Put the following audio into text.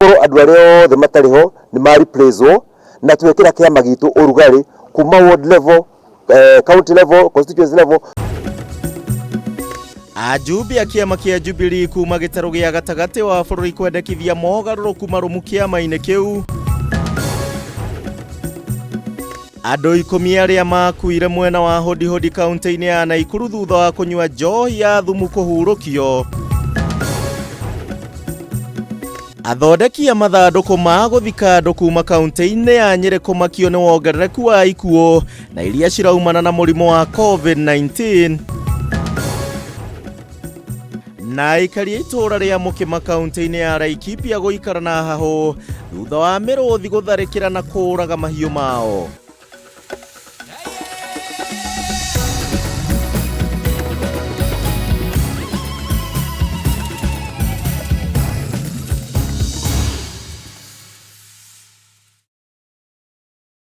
Korwo andũ arĩa othe matarĩ ho nĩ ma replace wo na twekĩra kĩama gitũ ũrugarĩ kuma ward level, county level, constituency level. Ajumbe a kĩama kĩa Jubilee kuma gĩtarũ gĩa gatagatĩ wa bũrũri kwendekithia mogarũrũku marũmu kĩama-inĩ kĩu. Andũ 10 arĩa makuire mwena wa Hodihodi kaunti-inĩ ya Naikuru thutha wa kũnyua njohi ya thumu kũhurũkio. Athondeki a mathandũkũ ma gũthika andũ kuma kaunti-inĩ ya Nyĩrĩ kũmakio nĩ wongerereku wa ikuũ na iria ciraumana na mũrimũ wa COVID-19. Na aikari a itũũra rĩa Mũkĩma kaunti-inĩ ya Laikipia gũikara na hahũ thutha wa mĩrũthi gũtharĩkĩra na kũũraga mahiũ mao.